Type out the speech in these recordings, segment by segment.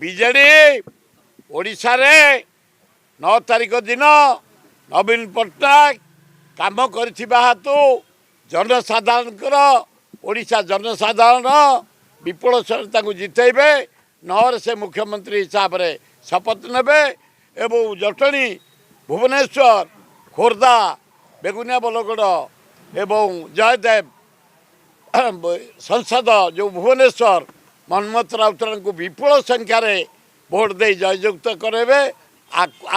BJD ଓଡ଼ିଶାରେ 9 ତାରିଖ ଦିନ ନବୀନ ପଟ୍ଟନାୟକ କାମ କରିଥିବା ହେତୁ ଜନସାଧାରଣଙ୍କର, ଓଡ଼ିଶା ଜନସାଧାରଣ ବିପୁଳ ତାଙ୍କୁ ଜିତେଇବେ। 9ରେ ସେ ମୁଖ୍ୟମନ୍ତ୍ରୀ ହିସାବରେ ଶପଥ ନେବେ ଏବଂ ଜଟଣୀ, ଭୁବନେଶ୍ୱର, ଖୋର୍ଦ୍ଧା, ବେଗୁନିଆ, ବଲଗଡ଼ ଏବଂ ଜୟଦେବ ସଂସଦ ଯେଉଁ ଭୁବନେଶ୍ୱର, ମନ୍ମଥ ରାଉତରାୟଙ୍କୁ ବିପୁଳ ସଂଖ୍ୟାରେ ଭୋଟ ଦେଇ ଜୟଯୁକ୍ତ କରାଇବେ।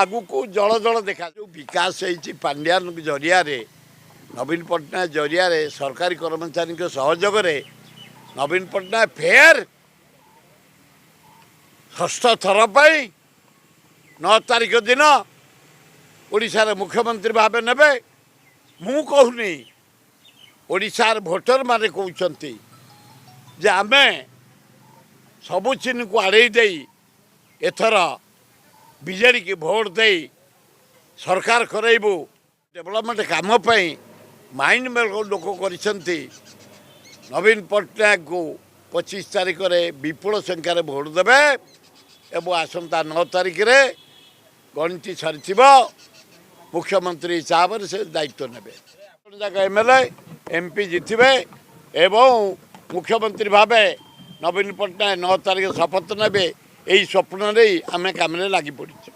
ଆଗକୁ ଜଳ ଜଳ ଦେଖା ଯେଉଁ ବିକାଶ ହେଇଛି ପାଣ୍ଡିଆନ ଜରିଆରେ, ନବୀନ ପଟ୍ଟନାୟକ ଜରିଆରେ, ସରକାରୀ କର୍ମଚାରୀଙ୍କ ସହଯୋଗରେ ନବୀନ ପଟ୍ଟନାୟକ ଫେର ଷଷ୍ଠ ଥର ପାଇଁ 9 ତାରିଖ ଦିନ ଓଡ଼ିଶାର ମୁଖ୍ୟମନ୍ତ୍ରୀ ଭାବେ ନେବେ। ମୁଁ କହୁନି, ଓଡ଼ିଶାର ଭୋଟରମାନେ କହୁଛନ୍ତି ଯେ ଆମେ ସବୁ ଚିହ୍ନକୁ ଆଡ଼େଇ ଦେଇ ଏଥର ବିଜେଡ଼ିକି ଭୋଟ ଦେଇ ସରକାର କରାଇବୁ। ଡେଭଲପମେଣ୍ଟ କାମ ପାଇଁ ମାଇଣ୍ଡ ଲୋକ କରିଛନ୍ତି। ନବୀନ ପଟ୍ଟନାୟକକୁ 25 ତାରିଖରେ ବିପୁଳ ସଂଖ୍ୟାରେ ଭୋଟ ଦେବେ ଏବଂ ଆସନ୍ତା 9 ତାରିଖରେ ଗଣତି ସରିଥିବ, ମୁଖ୍ୟମନ୍ତ୍ରୀ ହିସାବରେ ସେ ଦାୟିତ୍ୱ ନେବେ। ଯାକ M L A, M P ଜିତିବେ ଏବଂ ମୁଖ୍ୟମନ୍ତ୍ରୀ ଭାବେ ନବୀନ ପଟ୍ଟନାୟକ 9 ତାରିଖ ଶପଥ ନେବେ। ଏହି ସ୍ୱପ୍ନ ନେଇ ଆମେ କାମରେ ଲାଗି ପଡ଼ିଛୁ।